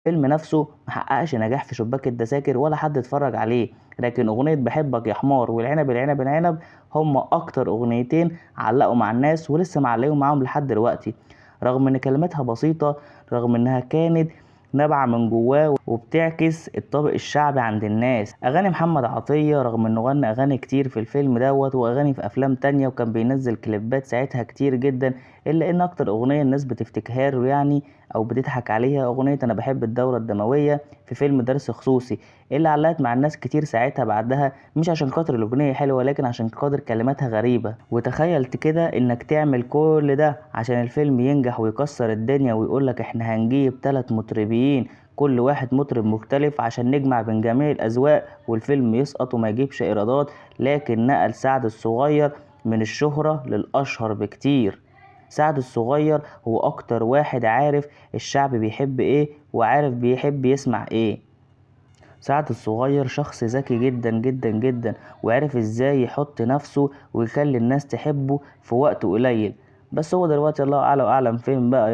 الفيلم نفسه محققش نجاح في شباك التذاكر ولا حد اتفرج عليه، لكن اغنية بحبك يا حمار والعنب العنب العنب هم اكتر اغنيتين علقوا مع الناس ولسه معلقين معاهم لحد دلوقتي، رغم ان كلماتها بسيطة، رغم انها كانت نابعة من جواه وبتعكس الطابق الشعبي عند الناس. اغاني محمد عطية رغم انه غنى اغاني كتير في الفيلم دوت واغاني في افلام تانية وكان بينزل كليبات ساعتها كتير جدا، الا ان اكتر اغنية الناس بتفتكرها له يعني او بتضحك عليها اغنية انا بحب الدورة الدموية في فيلم درس خصوصي، اللي علقت مع الناس كتير ساعتها بعدها، مش عشان خاطر الاغنية حلوة لكن عشان خاطر كلماتها غريبة. وتخيلت كده انك تعمل كل ده عشان الفيلم ينجح ويكسر الدنيا ويقولك احنا هنجيب 3 مطربين كل واحد مطرب مختلف عشان نجمع بين جميع الأذواق، والفيلم يسقط وما يجيبش إيرادات. لكن نقل سعد الصغير من الشهرة للأشهر بكتير. سعد الصغير هو أكتر واحد عارف الشعب بيحب إيه وعارف بيحب يسمع إيه. سعد الصغير شخص ذكي جدا جدا جدا، وعرف إزاي يحط نفسه ويخلي الناس تحبه في وقت قليل. بس هو دلوقتي الله أعلى وأعلم فين بقى.